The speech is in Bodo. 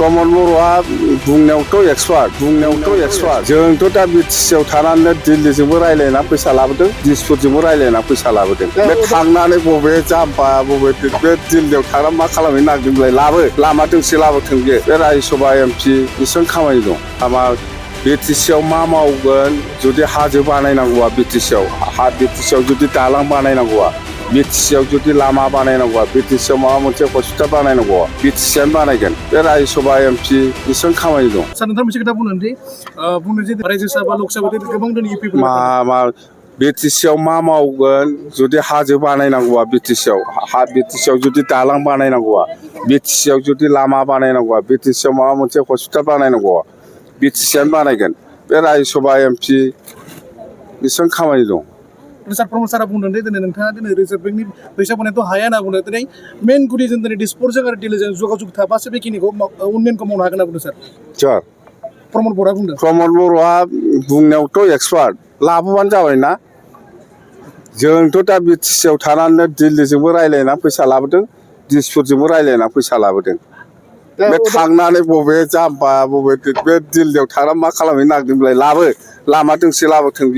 प्रमद बर'आ बुंनायावथ' एक्सपार्ट जोंथ' दा बिटिसिआव थानानै दिल्लीजोंबो रायलायना फैसा लाबोदों दिसपुरजोंबो रायलायना फैसा लाबोदों बे थांनानै बबे जाम्बा बबे बे दिल्लीयाव थांना मा खालामहैनो नागिरदोंलाय लाबो लामा दोंसे लाबोथों बे रायजोसभा एमपि बेसेबां खामानि दं हामा बिटिसिआव मा मावगोन जुदि हाजो बानायनांगौआ बिटिसिआव जुदि दालां बानायनांगौआ बिटिसिआव जुदि लामा बानायनांगौआ बिटिसिआव माबा मोनसे हस्पिटाल बानायनांगौआ बिटिसिआनो बानायगोन बे रायजोसभा एमपि बेसेबां खामानि दं सार नोंथाङा मोनसे खोथा बुंनो जे रायजोसभा लकसभा गोबां दिनै इउपि मा बिटिसिआव मा मावगोन जुदि हाजो बानायनांगौआ बिटिसिआव जुदि दालां बानायनांगौआ बिटिसिआव जुदि लामा बानायनांगौआ बिटिसिआव माबा मोनसे हस्पिटाल बानायनांगौआ बिटिसिआनो बानायगोन बे रायजोसभा एमपि बेसेबां खामानि दं सार प्रमद सारा बुंदों दिनै नोंथाङा दिनै रिजार्भ बेंकनि फैसा मोननायथ' हाया होनना बुंदों दिनै मेन गुदि जों दिनै दिसपुरजों आरो दिल्लीजों जगाजग थाबासो बेखिनिखौ उन्नयनखौ मावनो हागोन होनना बुंदों सार प्रमद बर'आ बुंदों प्रमद बर'आ बुंनायावथ' एक्सपार्ट लाबोबानो जाबाय ना जोंथ' दा बिटिसिआव थानानै दिल्लीजोंबो रायलायना फैसा लाबोदों दिसपुरजोंबो रायलायना फैसा लाबोदों बे थांनानै बबे जाम्बा बबे बे दिल्लीयाव थांना मा खालामहैनो नागिरदोंलाय लाबो लामा दोंसे लाबोथों